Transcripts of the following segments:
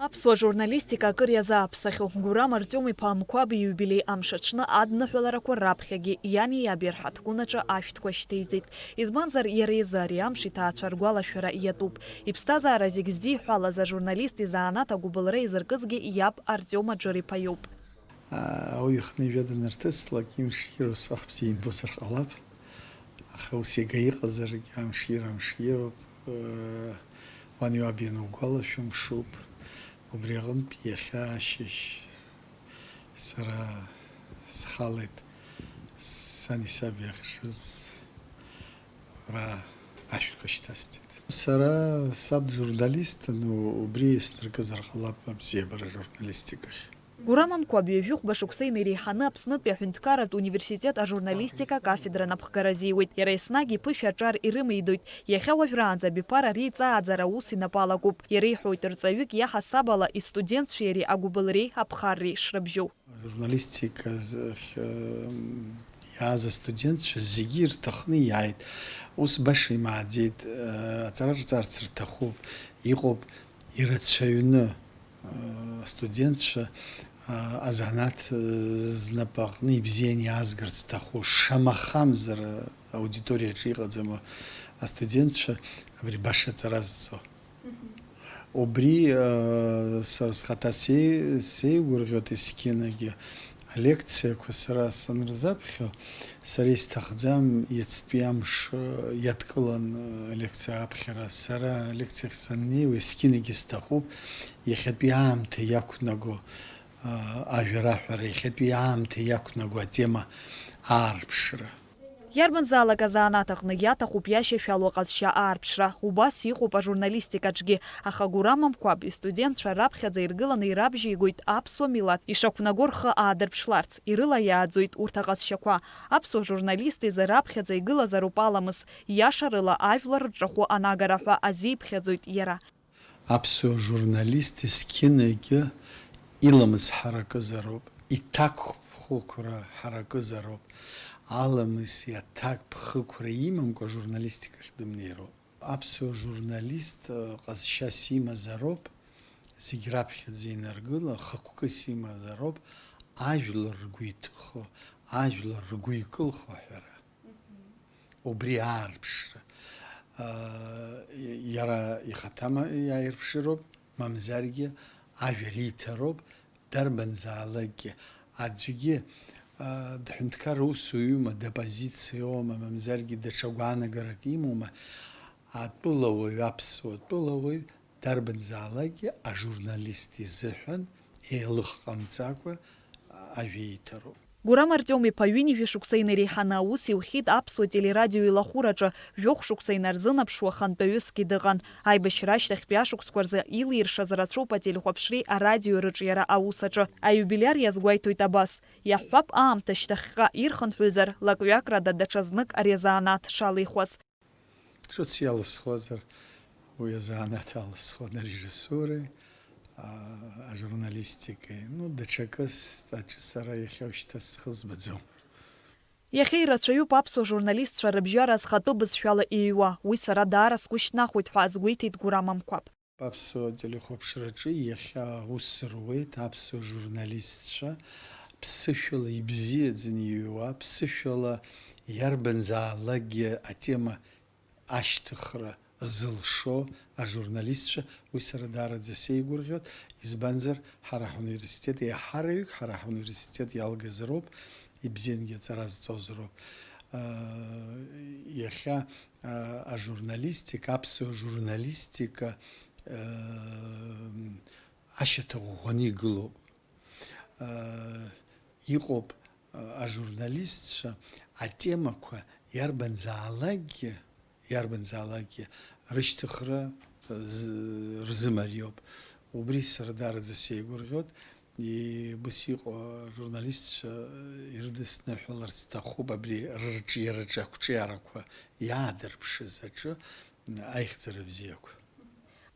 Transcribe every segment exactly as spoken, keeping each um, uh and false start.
Аԥсуа журналистика акыр иазааԥсахьоу Гурам Артиом-иԥа Амқәаб ииубилеи амш аҽны адныҳәаларақәа раԥхьагьы иани иаби рҳаҭгәын аҿы ашәҭқәа шьҭеиҵеит. Избанзар, иара изы ари амш иҭаацәа ргәалашәара иатәуп. Иԥсҭазаара зегь здиҳәалаз ажурналист изанааҭ агәыбылра изыркызгьы иаб Артиом Аџыр-иԥа иоуп. Ауаҩы ихынҩажәа данарҭыслак, имшира усҟак бзиа имбозар ҟалап. Аха ус иага иҟазаргьы, амшира амшироуп. Уан иуаб ианугәалашәо мшуп. Убри аҟынтә иахьа ашьыжь сара схалеит, сани саби ахьшыз ара ашәҭқәа шьҭасҵеит. Сара саб журналистын, у-, убри снаркызар ҟалап абзиабара журналистикахь. Гурам Амқәаб ҩажәихәба шықәса инареиҳаны Аԥснытәи аҳәынҭқарратә университет ажурналистика акафедра напхгара азиуеит. Иара еснагь иԥышәа аҿар ирымеидоит. Иахьа уажәраанӡа абиԥара реиҵааӡара аус инапы алакуп. Иреиҳәоит, рҵаҩык иаҳасаб ала истудентцәеи иареи агәыбылреи аԥхарреи шрыбжьоу. Ажурналистика ахь, м, иааз астудентцәа зегьы ирҭахны иааит. Ус баша имааӡеит, э, аҵара рҵарц рҭахуп. Иҟоуп ирацәаҩны, э, астудентцәа, э, азанааҭ, э, знапаҟны ибзианы иаазгарц зҭаху, шамахамзар, э, аудиториаҿы иҟаӡам астудентцәа абри баша аҵара зҵо. Убри, э, сара схаҭа се-, сеигәырӷьоит есқьынагьы алекциақәа сара санырзаԥхьо, сара исҭахӡам иацтәи амш, э, иадкылан, э, алекциа аԥхьара. Сара алекциахь саннеиуа есқьынагьы сҭахуп иахьатәи аамҭа иақәнаго, э, ажәараҳәара, иахьатәи аамҭа иақәнаго атема аарԥшра. Иарбанзаалак азанааҭ аҟны иаҭахуп иашьашәалоу аҟазшьа аарԥшра. Убас иҟоуп ажурналистикаҿгьы, аха Гурам Амқәаб истудентцәа раԥхьаӡа иргыланы ирабжьеигоит аԥсуа милаҭ ишақәнаго рхы аадырԥшларц, ирылаиааӡоит урҭ аҟазшьақәа. Аԥсуа журналист изы раԥхьаӡа игылазароуп аламыс, иашарыла ажәлар рҿахәы анагара ҳәа азиԥхьаӡоит иара. Аԥсуа журналист есқьынагьы иламыс ҳаракызароуп, иҭакԥхықәра ҳаракызароуп. Аламыси аҭакԥхықәреи имамкәа ажурналистикахь дымнеироуп. Аԥсуа журналист, э, ҟазшьас имазароуп, зегь раԥхьаӡа инаргыло, хықәкыс имазароуп, ажәлар ргәы иҭыхо, ажәлар ргәы икылхо аҳәара. Убри аарԥшра. Иара ихаҭа ма-, иааирԥшыроуп, мамзаргьы ажәа риҭароуп, дарбанзаалакгьы. Аӡәгьы, дҳәынҭқар усуҩума, доппозициоума, мамзаргьы даҽа гәаанагарак имоума, атәылауаҩ, аԥсуа тәылауаҩ дарбанзаалакгьы ажурналист изыҳәан еилых ҟамҵакәа ажәа иҭароуп. Гурам Артиом-иԥа ҩынҩажәа шықәса инареиҳаны аус иухьеит аԥсуа телерадио илахәыраҿы, жәохә шықәса инарзынаԥшуа хантәаҩысгьы дыҟан. Аибашьра ашьҭахьтәи ашықәсқәа рзы илиршаз рацәоуп ателехәаԥшреи арадиои рыҿиара аус аҿы. Аиубилиар иазгәеиҭоит абас: иаҳҳәап, аамҭа шьҭахьҟа ирхынҳәызар, лакҩакрада даҽазнык ари азанааҭ дшалихуаз. Ҿыц иалысхуазар, уи азанааҭ алысхуан, арежиссуреи, а, ажурналистикеи. Ну, даҽакы с-, аҿы сара иахьа уажәшьҭа схы збаӡом. Иахьа ирацәаҩуп аԥсуа журналистцәа рыбжьара зхатәы бызшәала иҩуа. Уи сара даара сгәы шьҭнахуеит ҳәа азгәеиҭеит Гурам Амқәаб. Аԥсуа телехәаԥшраҿы иахьа аус руеит аԥсуа журналистцәа, ԥсышәала ибзиаӡаны иҩуа, ԥсышәала иарбанзаалакгьы атема ашьҭыхра зылшо ажурналистцәа, уи сара даараӡа сеигәырӷьоит, избанзар, ҳара ҳуниверситет, еиҳараҩык ҳара ҳуниверситет иалгазароуп, ибзиангьы аҵара зҵозароуп. Иахьа, ажурналистика, аԥсуа журналистика, ашьаҭа ӷәӷәаны игылоуп. Иҟоуп ажурналистцәа атемақәа иарбанзаалакгьы, иарбанзаалакгьы рышьҭыхра, з-, рзымариоуп. Убри сара даараӡа сеигәырӷьоит. Ибас иҟоу ажурналистцәа ирыдысныҳәаларц сҭахуп абри рырҿиараҿы ақәҿиарақәа иаадырԥшыз аҿы аихьӡара бзиақәа.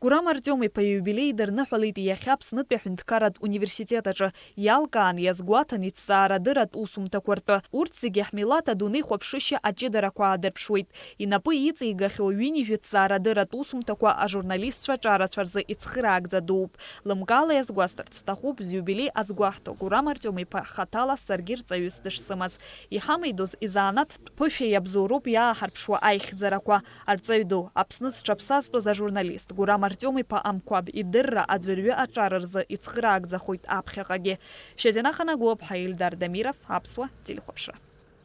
Гурам Артиом-иԥа ииубилеи идырныҳәалеит иахьа Аԥснытәи аҳәынҭқарратә университет аҿы. Иалкаан, иазгәаҭан иҭҵаарадырратә усумҭақәа ртәы. Урҭ зегьы ҳмилаҭ адунеи хәаԥшышьа аҷыдарақәа аадырԥшуеит. Инапы иҵигахьоу ҩынҩажәи ҭҵаарадырратә усумҭақәа ажурналистцәа аҿарацәа рзы ицхыраагӡа дууп. Лымкаала иазгәасҭарц сҭахуп, зиубилеи азгәаҳҭо Гурам Артиом-иԥа хаҭала саргьы рҵаҩыс дышсымаз. Иҳамеидоз изанааҭтә ԥышәа иабзоуроуп иааҳарԥшуа аихьӡарақәа. Арҵаҩ ду, Аԥсны зҽаԥсазтәыз ажурналист Гурам Артиом-иԥа Амқәаб идырра аӡәырҩы аҿар рзы ицхыраагӡахоит аԥхьаҟагьы. Шьазина Ханагәыаԥҳа, Ильдар Дамиров, Аԥсуа телехәаԥшра.